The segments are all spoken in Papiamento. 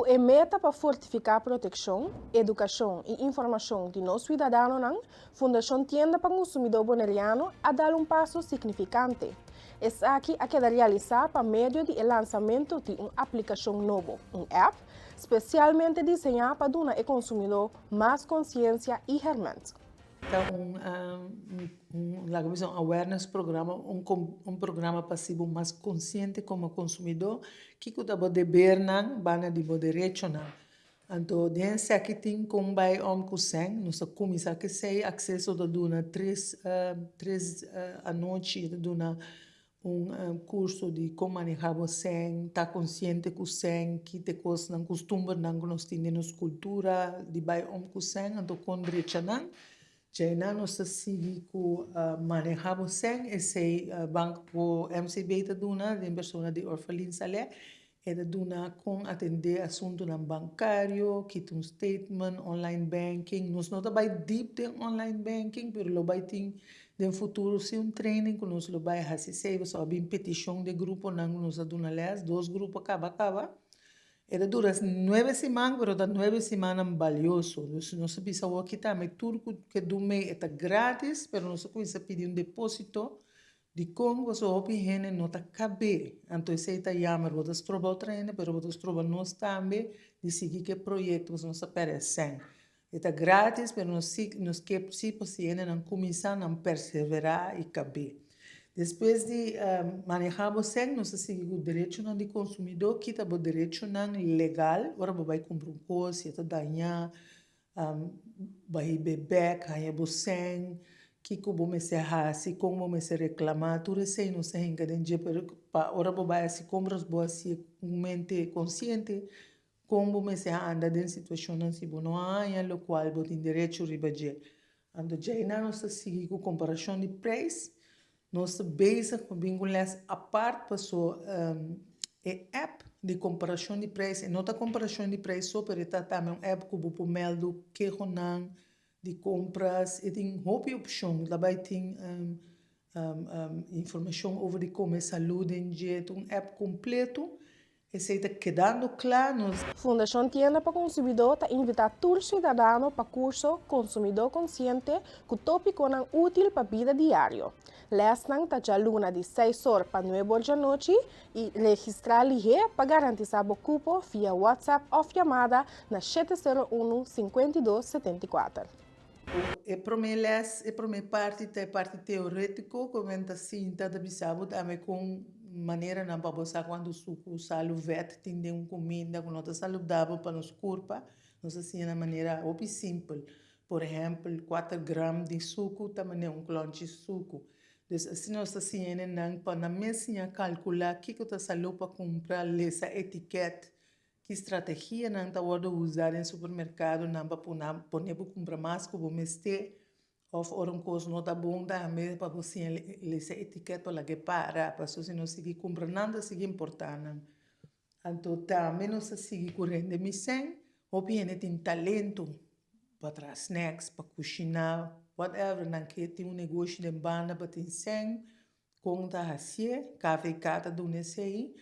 Ku e meta pa fortifiká protekshon, edukashon i informashon di nos siudadanonan, Fundashon Tienda pa Konsumidó Boneriano a dal un paso signifikante. Esaki a keda realisá pa medio di e lansamentu di un aplikashon nobo, un app, spesialmente diseñá pa duna e konsumidó mas konsiensia i hèrmènt. Ta un un laga bisa un awareness programa, un un programa pa hasi bo mas konsiente komo konsumidó kiko ta bo debernan banda di bo derechonan. Anto den esaki tin kon bai om ku sèn, nos a kuminsá ku esei, Akseso ta duna tres tres anochi ta duna un kurso di kon manehá bo sèn, ta konsiente ku sèn, ki ta e kosnan, kustumbernan ku nos tin den nos kultura di bai om ku sèn, anto kon drecha nan. Djainan nos ta sigui ku manehá bo sèn, esei Banko MCB ta duna den persona di Orphalin Saleh. E ta duna kon atendé asuntunan bankario, kita un statement, online banking. Nos no ta bai deep den online banking, pero lo bai tin den futuro si un training ku nos lo bai hasi esei pasobra a bin petishon di e gruponan ku nos a duna lès, dos grupo a kaba kaba. E ta dura nuebe siman, pero ta nuebe simannan balioso. Dus nos a bisa awor aki tambe tur ku ke dun mei e ta gratis, pero nos a kuminsá pidi un deposito. Dikon boso hopi hende no ta kab'é? Anto esei ta yammer, bo ta stroba otro hende, pero bo ta stroba nos tambe di sigui ku e proyekto, pasobra nos ta pèrdè sèn. E ta grátis, pero nos si nos ke si pa si hendenan kuminsá nan perseverá i kab'é. Despues di manehá bo sèn, nos ta sigui ku derechonan di konsumidó, kita bo derechonan legal ora bo bai kumpra un kos, si e ta dañá, Bai hib'é bèk, haña bo sèn, kiko bo mester hasi, kon bo mester reklamá, tur esei nos ta hinka den dje, pero pa ora bo bai hasi kompras bo hasié ku un mente konsiente kon bo mester anda den situashonnan si bo no a haña lokual bo tin derecho riba dje. Anto djainan nos ta sigui ku komparashon di preis, Nos ta bezig pa bin ku un lès apart paso e app di komparashon di preis e no ta komparashon di preis so pero e ta tambe un app ku bo por mèldu kehonan di kompras e tin hopi opshon ta bai tin informashon over di kome salú den dje ta un app kompleto. Esei ta kedando kla nos. Fundashon Tienda pa Konsumidó ta invitá tur siudadano pa kurso Konsumidó Konsiente ku tópikonan útil pa bida diario. Lèsnan ta djaluna di seis or pa nuebe or djanochi i registrá lihé pa garantisá bo kupo via WhatsApp òf yamada na 701 52 74. E promé lès, e promé parti ta e parti teorétiko ku men ta sinta ta bisa bo tambe kon maneranan pa bo sa kuantu suku, salu, vèt tin den un kuminda ku no ta saludabel pa nos kurpa. Nos a siña na manera hopi simpel. Por ehèmpel, kuater gram di suku ta manera un klònchi suku. Dus asina nos ta siña hendenan pa nan mes siña kalkulá kiko ta salú pa kumpra, lesa etikèt. Ki strategianan ta wòrdu usá den supermerkadonan pa puna pone bo kumpra mas ku bo mester? Òf ora un kos no ta bon tambe pa bo siña lesa etikèt pa laga e para, pasobra si nos sigui kumpra nan ta sigui importá nan. Anto tambe nos ta sigui ku rende mi sèn, hopi hende tin talento pa traha snacks, pa kushiná, whatever, nan ke tin un negoshi den banda pa tin sèn, kon ta hasié, KVK ta duna esei.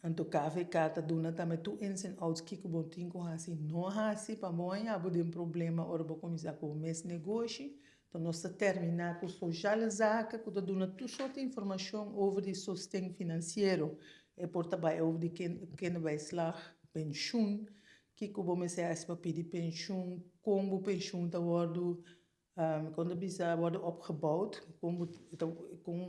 Anto KVK ta duna tambe tur ins en outs kiko bo tin ku hasi i no hasi pa bo haña bo den problema ora bo kuminsá ku bo mes negoshi. Enton nos ta terminá ku Sociale Zaken ku ta duna tur sorti informashon over di sosten finansiero. E por ta bai over di kinderbijslag, penshun, kiko bo mester hasi pa pidi penshun, kon bo penshun ta wòrdu. Kon ta bisa wòrdu opgebouwd, kon bo ta kon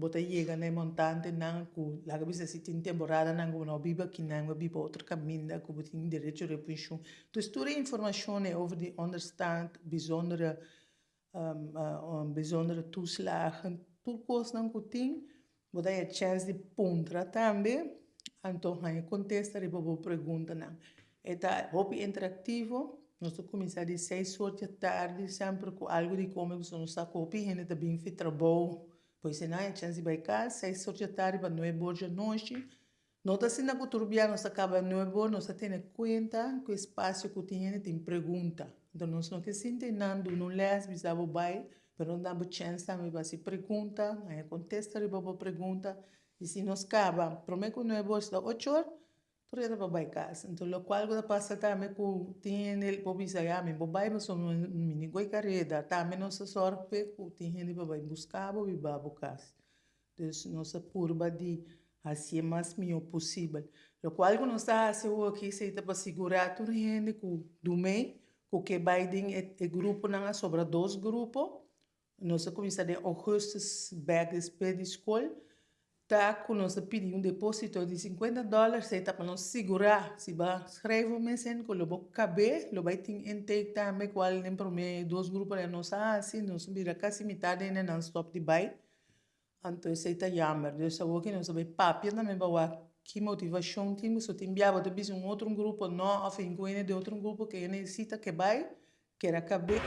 bo ta yega na e montantenan ku laga bisa si tin temporadanan ku bo no biba akinan bo biba otro kaminda ku bo tin derecho riba penshun. Dus tur e informashon ei over di onderstand, bijzondere bijzondere toeslagen, tur kosnan ku tin Bo ta haña chèns di puntra tambe, anto haña kontesta riba bo preguntanan. E ta hopi interaktivo. Nos ta kuminsá di seis or djatardi, semper ku algu di kome pasobra nos sa ku hopi hende ta bin fi trabou. Pues e nan haña chèns di bai kas seis or djatardi pa nuebe or djanochi. No ta asina ku tur bia nos ta kaba nuebe or, nos ta tene kuenta ku e spasio ku tin hende tin pregunta. Enton nos no ke sinti nan duna un lès, bisa bo bai, pero nos da bo chèns tambe pa hasi pregunta, haña kontesta riba bo pregunta. I si nos kaba promé ku nuebe or, si ta ocho or, Tur hende pa bai kas. Anto lokual ku ta pasa tambe ku tin hende por bisa ya mi por bai pasobra mi ni goi kareda. Tambe nos ta sòrg p'e ku tin hende pa bai buska bo biba bo kas. Dus nos ta purba di hasié mas mihó posibel. Lokual ku nos ta hasi awor aki esei ta pa sigurá tur hende ku dumei ku ke bai den e gruponan a sobra dos grupo. Nos a kuminsá den ougùstus bèk despues di skol. Ta ku nos a pidi un depósito di $50, esei ta pa nos sigurá si bo a skrevi bo mes hende ku lo bo kab'é, lo bai tin intake tambe kual den promé dos gruponan nos a hasi, nos a bira kasi mitar di hendenan stòp di bai. Anto esei ta yamber. Dus awor ki nos a bai papia tambe pa wak ki motivashon tin, pasobra tin bia bo ta bisa un otro grupo no òf hende ku hende di otro grupo ku e nesita ke bai, kere kab'é.